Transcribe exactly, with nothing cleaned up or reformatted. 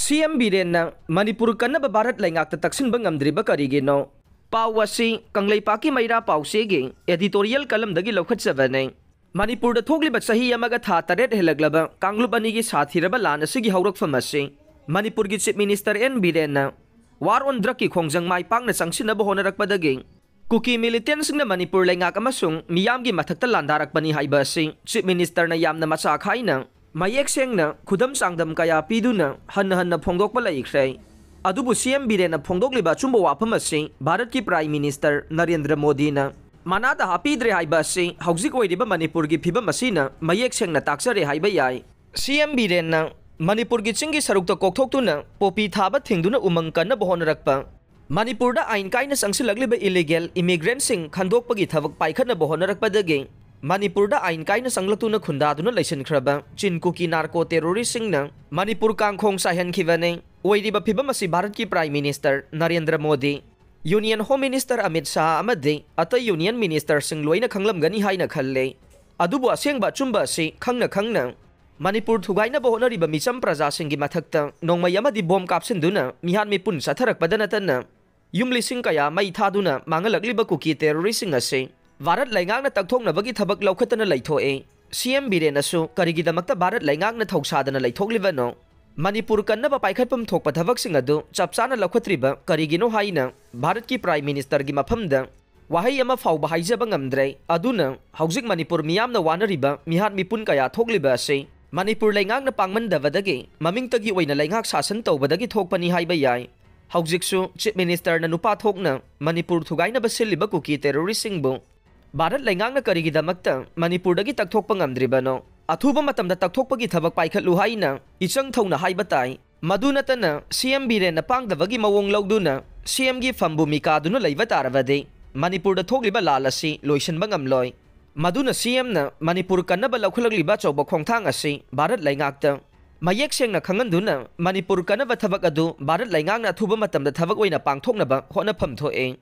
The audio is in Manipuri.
ꯁꯤ ꯑꯦꯝ ꯕꯤꯔꯦꯟꯅ ꯃꯅꯤꯄꯨꯔ ꯀꯟꯅꯕ ꯚꯥꯔꯠ ꯂꯩꯉꯥꯛꯇ ꯇꯛꯁꯤꯟꯕ ꯉꯝꯗ꯭ꯔꯤꯕ ꯀꯔꯤꯒꯤꯅꯣ? ꯄꯥꯎ ꯑꯁꯤ ꯀꯪꯂꯩꯄꯥꯛꯀꯤ ꯃꯩꯔꯥ ꯄꯥꯎꯆꯦꯒꯤ editorial columnꯗꯒꯤ ꯂꯧꯈꯠꯆꯕꯅꯤ꯫ ꯃꯅꯤꯄꯨꯔꯗ ꯊꯣꯛꯂꯤꯕ ꯆꯍꯤ ꯑꯃꯒ ꯊꯥ ꯇꯔꯦꯠ ꯍꯦꯜꯂꯛꯂꯕ ꯀꯥꯡꯂꯨꯞ ꯑꯅꯤꯒꯤ ꯁꯥꯊꯤꯔꯕ ꯂꯥꯟ ꯑꯁꯤꯒꯤ ꯍꯧꯔꯛꯐꯝ ꯑꯁꯤ ꯃꯅꯤꯄꯨꯔꯒꯤ Chief Minister ꯑꯦꯟ ꯕꯤꯔꯦꯟꯅ War on Drugꯀꯤ ꯈꯣꯡꯖꯪ ꯃꯥꯏ ꯄꯥꯛꯅ ꯆꯪꯁꯤꯟꯅꯕ ꯍꯣꯠꯅꯔꯛꯄꯗꯒꯤ ꯀꯨꯀꯤ militantꯁꯤꯡꯅ ꯃꯅꯤꯄꯨꯔ ꯂꯩꯉꯥꯛ ꯑꯃꯁꯨꯡ ꯃꯤꯌꯥꯝꯒꯤ ꯃꯊꯛꯇ ꯂꯥꯟꯗꯥꯔꯛꯄꯅꯤ ꯍꯥꯏꯕ ꯑꯁꯤ Chief Ministerꯅ ꯌꯥꯝꯅ ꯃꯆꯥ ꯈꯥꯏꯅ, ꯃꯌꯦꯛ ꯁꯦꯡꯅ, ꯈꯨꯗꯝ ꯆꯥꯡꯗꯝ ꯀꯌꯥ ꯄꯤꯗꯨꯅ ꯍꯟꯅ ꯍꯟꯅ ꯐꯣꯡꯗꯣꯛꯄ ꯂꯩꯈ꯭ꯔꯦ꯫ ꯑꯗꯨꯕꯨ ꯁꯤ ꯑꯦꯝ ꯕꯤꯔꯦꯟꯅ ꯐꯣꯡꯗꯣꯛꯂꯤꯕ ꯑꯆꯨꯝꯕ ꯋꯥꯐꯝ ꯑꯁꯤ ꯚꯥꯔꯠꯀꯤ Prime Minister ꯅꯔꯦꯟꯗ꯭ꯔ ꯃꯣꯗꯤꯅ ꯃꯅꯥꯗ ꯍꯥꯞꯄꯤꯗ꯭ꯔꯦ ꯍꯥꯏꯕ ꯑꯁꯤ ꯍꯧꯖꯤꯛ ꯑꯣꯏꯔꯤꯕ ꯃꯅꯤꯄꯨꯔꯒꯤ ꯐꯤꯕꯝ ꯑꯁꯤꯅ ꯃꯌꯦꯛ ꯁꯦꯡꯅ ꯇꯥꯛꯆꯔꯦ ꯍꯥꯏꯕ ꯌꯥꯏ꯫ ꯁꯤ ꯑꯦꯝ ꯕꯤꯔꯦꯟꯅ ꯃꯅꯤꯄꯨꯔꯒꯤ ꯆꯤꯡꯒꯤ ꯁꯔꯨꯛꯇ ꯀꯣꯛꯊꯣꯛꯇꯨꯅ ꯄꯣꯄꯤ ꯊꯥꯕ ꯊꯤꯡꯗꯨꯅ ꯎꯃꯪ ꯀꯟꯅꯕ ꯍꯣꯠꯅꯔꯛꯄ, ꯃꯅꯤꯄꯨꯔꯗ ꯑꯥꯏꯟ ꯀꯥꯏꯅ ꯆꯪꯁꯤꯜꯂꯛꯂꯤꯕ illegal immigrantꯁꯤꯡ ꯈꯟꯗꯣꯛꯄꯒꯤ ꯊꯕꯛ ꯄꯥꯏꯈꯠꯅꯕ ꯍꯣꯠꯅꯔꯛꯄꯗꯒꯤ ꯃꯅꯤꯄꯨꯔꯗ ꯑꯥꯏꯟ ꯀꯥꯏꯅ ꯆꯪꯂꯛꯇꯨꯅ ꯈꯨꯟꯗꯥꯗꯨꯅ ꯂꯩꯁꯤꯟꯈ꯭ꯔꯕ ꯆꯤꯟ ꯀꯨꯀꯤ narco terroristꯁꯤꯡꯅ ꯃꯅꯤꯄꯨꯔ ꯀꯥꯡꯈꯣꯡ ꯆꯥꯏꯍꯟꯈꯤꯕꯅꯤ꯫ ꯑꯣꯏꯔꯤꯕ ꯐꯤꯕꯝ ꯑꯁꯤ ꯚꯥꯔꯠꯀꯤ Prime Minister Narendra Modi, Union Home Minister Amit Shah ꯑꯃꯗꯤ ꯑꯇꯩ Union Ministerꯁꯤꯡ ꯂꯣꯏꯅ ꯈꯪꯂꯝꯒꯅꯤ ꯍꯥꯏꯅ ꯈꯜꯂꯤ꯫ ꯑꯗꯨꯕꯨ ꯑꯁꯦꯡꯕ ꯑꯆꯨꯝꯕ ꯑꯁꯤ ꯈꯪꯅ ꯈꯪꯅ ꯃꯅꯤꯄꯨꯔ ꯊꯨꯒꯥꯏꯅꯕ ꯍꯣꯠꯅꯔꯤꯕ ꯃꯤꯆꯝ ꯄ꯭ꯔꯖꯥꯁꯤꯡꯒꯤ ꯃꯊꯛꯇ ꯅꯣꯡꯃꯩ ꯑꯃꯗꯤ ꯕꯣꯝ ꯀꯥꯞꯁꯤꯟꯗꯨꯅ ꯃꯤꯍꯥꯠ ꯃꯤꯄꯨꯟ ꯆꯠꯊꯔꯛꯄꯗ ꯅꯠꯇꯅ ꯌꯨꯝ ꯂꯤꯁꯤꯡ ꯀꯌꯥ ꯃꯩ ꯊꯥꯗꯨꯅ ꯃꯥꯡꯍꯜꯂꯛꯂꯤꯕ ꯀꯨꯀꯤ terroristꯁꯤꯡ ꯑꯁꯤ ꯚꯥꯔꯠ ꯂꯩꯉꯥꯛꯅ ꯇꯛꯊꯣꯛꯅꯕꯒꯤ ꯊꯕꯛ ꯂꯧꯈꯠꯇꯅ ꯂꯩꯊꯣꯛꯑꯦ꯫ ꯁꯤ ꯑꯦꯝ ꯕꯤꯔꯦꯟꯅꯁꯨ ꯀꯔꯤꯒꯤꯗꯃꯛꯇ ꯚꯥꯔꯠ ꯂꯩꯉꯥꯛꯅ ꯊꯧꯁꯥꯗꯅ ꯂꯩꯊꯣꯛꯂꯤꯕꯅꯣ? ꯃꯅꯤꯄꯨꯔ ꯀꯟꯅꯕ ꯄꯥꯏꯈꯠꯐꯝ ꯊꯣꯛꯄ ꯊꯕꯛꯁꯤꯡ ꯑꯗꯨ ꯆꯞ ꯆꯥꯅ ꯂꯧꯈꯠꯇ꯭ꯔꯤꯕ ꯀꯔꯤꯒꯤꯅꯣ ꯍꯥꯏꯅ ꯚꯥꯔꯠꯀꯤ Prime Ministerꯒꯤ ꯃꯐꯝꯗ ꯋꯥꯍꯩ ꯑꯃ ꯐꯥꯎꯕ ꯍꯥꯏꯖꯕ ꯉꯝꯗ꯭ꯔꯦ꯫ ꯑꯗꯨꯅ ꯍꯧꯖꯤꯛ ꯃꯅꯤꯄꯨꯔ ꯃꯤꯌꯥꯝꯅ ꯋꯥꯅꯔꯤꯕ ꯃꯤꯍꯥꯠ ꯃꯤꯄꯨꯟ ꯀꯌꯥ ꯊꯣꯛꯂꯤꯕ ꯑꯁꯤ ꯃꯅꯤꯄꯨꯔ ꯂꯩꯉꯥꯛꯅ ꯄꯥꯡꯃꯟꯗꯕꯗꯒꯤ, ꯃꯃꯤꯡꯇꯒꯤ ꯑꯣꯏꯅ ꯂꯩꯉꯥꯛ ꯁꯥꯁꯟ ꯇꯧꯕꯗꯒꯤ ꯊꯣꯛꯄꯅꯤ ꯍꯥꯏꯕ ꯌꯥꯏ꯫ ꯍꯧꯖꯤꯛꯁꯨ Chief Ministerꯅ ꯅꯨꯄꯥ ꯊꯣꯛꯅ ꯃꯅꯤꯄꯨꯔ ꯊꯨꯒꯥꯏꯅꯕ ꯁꯤꯜꯂꯤꯕ ꯀꯨꯀꯤ terroristꯁꯤꯡꯕꯨ ꯚꯥꯔꯠ ꯂꯩꯉꯥꯛꯅ ꯀꯔꯤꯒꯤꯗꯃꯛꯇ ꯃꯅꯤꯄꯨꯔꯗꯒꯤ ꯇꯛꯊꯣꯛꯄ ꯉꯝꯗ꯭ꯔꯤꯕꯅꯣ? ꯑꯊꯨꯕ ꯃꯇꯝꯗ ꯇꯛꯊꯣꯛꯄꯒꯤ ꯊꯕꯛ ꯄꯥꯏꯈꯠꯂꯨ ꯍꯥꯏꯅ ꯏꯆꯪ ꯊꯧꯅ ꯍꯥꯏꯕ ꯇꯥꯏ꯫ ꯃꯗꯨ ꯅꯠꯇꯅ ꯁꯤ ꯑꯦꯝ ꯕꯤꯔꯦꯟꯅ ꯄꯥꯡꯗꯕꯒꯤ ꯃꯑꯣꯡ ꯂꯧꯗꯨꯅ ꯁꯤ ꯑꯦꯝꯒꯤ ꯐꯝꯕꯨ ꯃꯤꯀꯥꯗꯨꯅ ꯂꯩꯕ ꯇꯥꯔꯕꯗꯤ ꯃꯅꯤꯄꯨꯔꯗ ꯊꯣꯛꯂꯤꯕ ꯂꯥꯜ ꯑꯁꯤ ꯂꯣꯏꯁꯤꯟꯕ ꯉꯝꯂꯣꯏ꯫ ꯃꯗꯨꯅ ꯁꯤ ꯑꯦꯝꯅ ꯃꯅꯤꯄꯨꯔ ꯀꯟꯅꯕ ꯂꯧꯈꯠꯂꯛꯂꯤꯕ ꯑꯆꯧꯕ ꯈꯣꯡꯊꯥꯡ ꯑꯁꯤ ꯚꯥꯔꯠ ꯂꯩꯉꯥꯛꯇ ꯃꯌꯦꯛ ꯁꯦꯡꯅ ꯈꯪꯍꯟꯗꯨꯅ ꯃꯅꯤꯄꯨꯔ ꯀꯟꯅꯕ ꯊꯕꯛ ꯑꯗꯨ ꯚꯥꯔꯠ ꯂꯩꯉꯥꯛꯅ ꯑꯊꯨꯕ ꯃꯇꯝꯗ ꯊꯕꯛ ꯑꯣꯏꯅ ꯄꯥꯡꯊꯣꯛꯅꯕ ꯍꯣꯠꯅꯐꯝ ꯊꯣꯛꯑꯦ꯫